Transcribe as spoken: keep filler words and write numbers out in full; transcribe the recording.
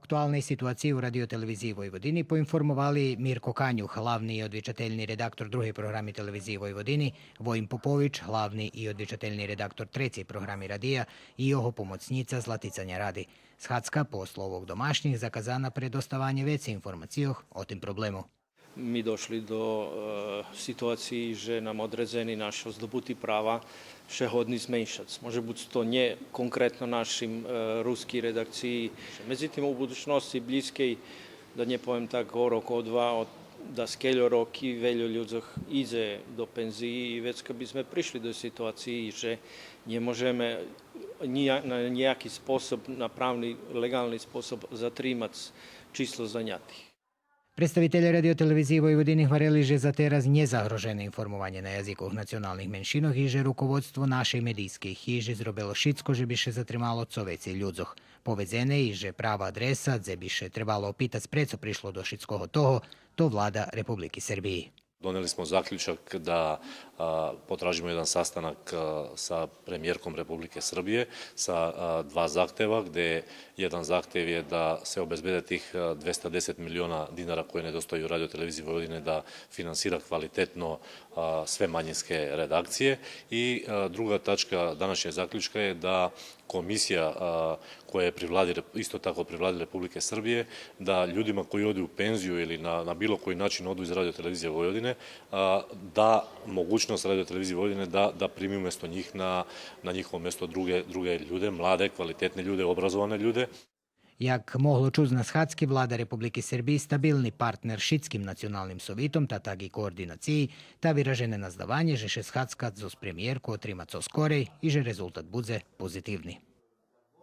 Актуалней ситуациї у Радио-телевизиї Войводини поинформовали Мирко Канюх, главни и одвичательни редактор Другей програми Телевизиї Войводини, Воин Попович, главни и одвичательни редактор Трецей програми радия, и його помоцнїца Златица Няради. Схадзка, по словох домашнїх, заказана пре доставанє вецей информацийох о тим проблему. Ми дошли до, е, ситуациї же нам одредзени нашо здобути права ше годни зменшац. Може буц то нє конкретно нашим, е, руски редакциї. Медзитим, у будучносци блїзкей, да нє повем так, о рок, о два, о даскельо роки, вельо людзох идзе до пензиї и вецка би зме пришли до ситуациї же нє можеме нїя-, на нїяки способ, на правни, леґални способ затримац число занятих. Представителє Радио-телевизиї Войводини гварели же за тераз нє загрожене информованє на язикох националних меншинох и же руководство нашей медийскей хижи зробело шицко же би ше затримало цо вецей людзох. Поведзене и же права адреса дзе би ше требало опитац прецо пришло до шицкого того, то Влада Републики Сербиї. Doneli smo zaključak da, a, potražimo jedan sastanak, a, sa premijerkom Republike Srbije sa, a, dva zahteva, gde jedan zahtev je da se obezbede tih, a, dvesta deset miliona dinara koje nedostaju Radio-televiziji Vojvodine da finansira kvalitetno, a, sve manjinske redakcije. I, a, druga tačka današnjeg zaključka je da komisija, a, koja je pri vladi Rep-, isto tako pri vladi Republike Srbije, da ljudima koji odu u penziju ili na, na bilo koji način odu iz Radio-televizije Vojvodine, a, da mogućnost Radio-televizije Vojvodine da, da primi umesto njih na, na njihovo mesto druge, druge ljude, mlade, kvalitetne ljude, obrazovane ljude. Як могло чуц на схадзки, Влада Републики Сербиї стабилни партнер шицким националним совитом, та так и координациї, та виражене наздаванє же ше схадзка зоз премиєрку отрима цо скорей и же резултат будзе позитивни.